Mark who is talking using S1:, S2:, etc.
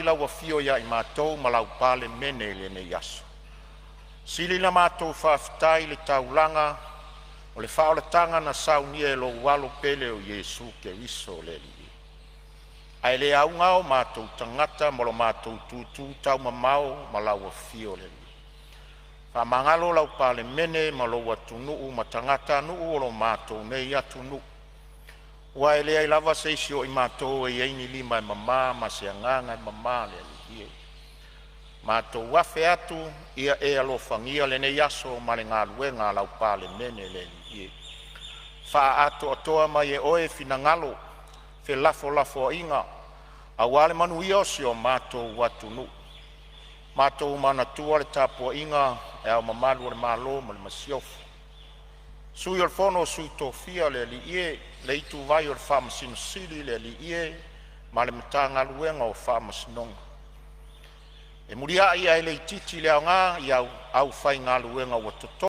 S1: lau Afio ia matou ma lau Palemene i lenei aso. E sili ona matou faafetai i le taulaga o le faaolataga na saunia e lou Alo pele o Iesu Keriso o le Alii. Ae le auga o matou tagata ma lo matou tu taumamao ma lau Afio le Alii. Faamagalo lau Palemene ma lou atunuu ma tagatanuu o lo matou nei atunuu, aua e leai lava se isi o i matou e i ai ni lima e mama ma se agaga e mama le Alii e. Matou afe atu ia e alofagia lenei aso ma le galuega a lau Palemene le Alii e. Faaatoatoa mai e Oe finagalo felafolafoaiga aua le manuia o si o matou atunuu. Matou manatua le tapuaiga a Le Ao Mamalu o le Malo ma le Masiofo, Sui o le Fono a Sui Tofia le Alii e, le Ituvai o le Faamasino Sili le Alii e, ma le Matagaluega o Faamasinoga. E muliai ae le itiiti le aoga i au aufaigaluega ua totofi